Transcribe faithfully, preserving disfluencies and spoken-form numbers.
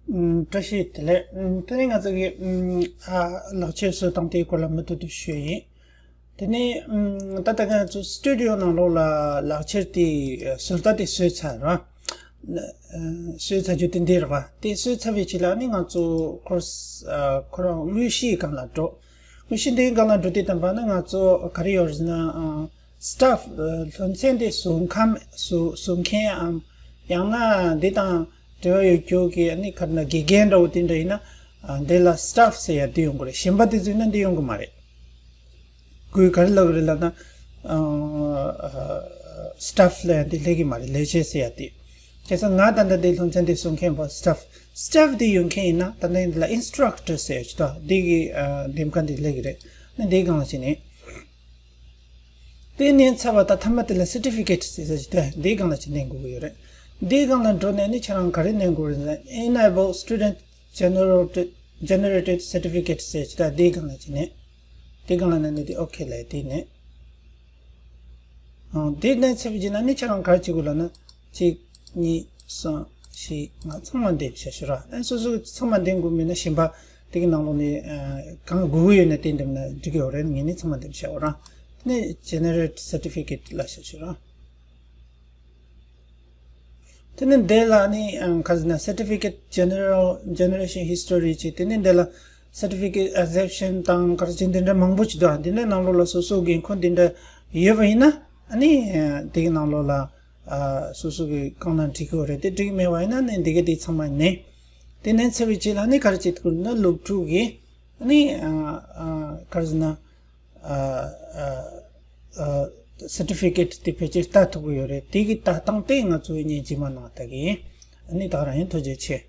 ཨུམ། བཀྲ་ཤིས་བདེ་ལེགས། ཨུམ། དེ་རིང་ང་ཚོ་གི་ཨུམ། ཨ། ལག་ཁྱེར་བཟོ་སྟངས་དེའི་སྐོར་ལ་མུ་མཐུད་དུ་ཞུ་ཡིན། དེ་ནས་ཨུམ། ད་ལྟ་ང་ཚོ་སི་ཊུ་ཌི་ཡོ་ནང་ལོགས་ལ་ལག་ཁྱེར་དེ་བཟོ་ལྟ་དེ་བཟོས་ཚར་ར། ཨ། བཟོས་ཚར་རྒྱུ་དེ་འདི་རེད་པ། དེ་བཟོས་ཚར་བའི་རྗེས་ལ་ནི་ང་ཚོ་ཁོ་ཨ། ཁོ་རང་དངོས་གཞིའི་སྒང་ལ་འགྲོ། དངོས་གཞི་འདིའི་སྒང་ལ་འགྲོ་དུས་ཙམ་པ་ན་ང་ཚོ་ག་རེ་ཡོད་རེད་ཟེར་ན། ཨ། སི་ཊཕ། ཨ། སློབ་ཚན་དེ་བཟོ་མཁན། བཟོ་བཟོ་མཁན་འམ། ཡང་ན་འདི་དང་འབྲེལ་བ་ཡོད་རྒྱུ་གི་ཨ་ནི་ག་རེ་ན་དགེ་རྒན་འདྲ་བོ་དེ་འདྲ་ཡིན་ན། ཨ། འདི་ལ་སི་ཊཕ་ཟེར་ཡ་དེ་ཡོང་གི་རེད། གཞན་པ་དེ་ཚོ་ཡིན་ན་འདི་ཡོང་གི་མ་རེད། ཁོས་ག་རེ་ལབ་ཀྱི་རེད་ལབ་ན། ཨ། ཨ། སི་ཊཕ་ལབ་ཡ་དེ་སླེབས་ཀྱི་མ་རེད། ལས་བྱེད་ཟེར་ཡ་དེ། བྱས་ཙང་ང་ད་ལྟ་འདི་སློབ་ཚན་དེ་བཟོ་མཁན་པོ་སི་ཊཕ། སི་ཊཕ་དེ་ཡོད་མཁན་ཡིན་ན་ད་ལྟ་འདི་ལ་ཨིན་སི་ཊྲག་ཊར་ཟེར་ཡ་ཅིག་འདུག་འདི་གི་ཨ། འདེམས་ཁ་འདི་སླེབས་ཀྱི་རེད། ཨ་ནི་འདིའི་སྒང་ལ་ཕྱིན་ནས། དེ་མནན་ཚར་བ་དང་མཐའ་མ་དེ་ལ་སར་ཊི་ཕི་ཀེཊ་ཟེར་ས་ཅིག་འདུག་འདིའི་སྒང་ལ་ཅིག་མནན་དགོས་ཀྱི་ཡོད་རེད། འདིའི་སྒང་ལ་འགྲོ་ནས་ནི་ཁྱེད་རང་ག་རེ་མནན་དགོས་རེད་ཟེར་ན། Enable Student Generated Generated Certificate ཟེར་ཅིག་འདུག་འདིའི་སྒང་ལ་ཅིག་མནན། དེའི་སྒང་ལ་མནན་ནས་དེ་ཨོ་ཁེ་ལབ། དེ་མནན། ཨང་། དེ་མནན་ཚར་བའི་རྗེས་ལ་ནི་ཁྱེད་རང་ག་རེ་བྱེད་དགོས་ལབ་ན། གཅིག་གཉིས། གསུམ། བཞི། ལྔ། ཚང་མ་འདེམས་བྱ་ཞུ་ར། ཨ་ནི་སོ་སོ་ཚང་མ་འདེམས་དགོས་མིན་ན་གཞན་པ་དེ་གི་ནང་ལོགས་ནས་ཨ། གང་དགོས་ཀྱི་ཡོད་ན་དེ་འདེམས་ན་འགྲིག་གི་ཡོད་རེད། ངས་ནི་ཚང་མ་འདེམས་བྱ་འོ་ར། དེ་ནས་Generate Certificate ལབ་བྱ་ཞུ་ར། དེ་ནས་འདི་ལ་ནི་ཨ། ག་རེ་ཟེར་ན། Certificate General Generation History ཅེས། དེ་ནས་འདི་ལ་Certificate Exemption དང་ག་རེ་ཅེས་འདི་འདྲ་མང་པོ་ཅིག་འདུག་འདི་འདྲའི་ནང་ལོགས་ལ་སོ་སོ་འགན་ཁུར་འདི་འདྲ་ཡོད་པ་ཡིན་ན། ཨ་ནི་ཨ། དེ་གི་ནང་ལོགས་ལ་ཨ། སོ་སོ་གི་བཀང་ན་འགྲིག་གི་རེད། དེ་འགྲིག་མེད་པ་ཡིན་ན་ནི་འདི་ག་དེ་ཚང་མ་མནན། དེ་མནན་ཚར་བའི་རྗེས་ལ་ནི་ག་རེ་བྱེད་དགོས་ན། སློབ་ཕྲུག་གིས་ཨ་ནི་ཨ། ཨ། ག་རེ་ཟེར་ན། ཨ། ཨ། ཨ། སར་ཊི་ཕི་ཀེཊ་དེ་ཕལ་ཆེར་ལྟ་ཐུབ་ཀྱི་ཡོད་རེད། དེ་གི་ལྟ་སྟངས་དེ་ང་ཚོས་ངས་རྗེས་མ་གནང་བལྟ་གི་ཡིན། ཨ་ནི་ད་ག་རང་ཡིན། ཐུགས་རྗེ་ཆེ།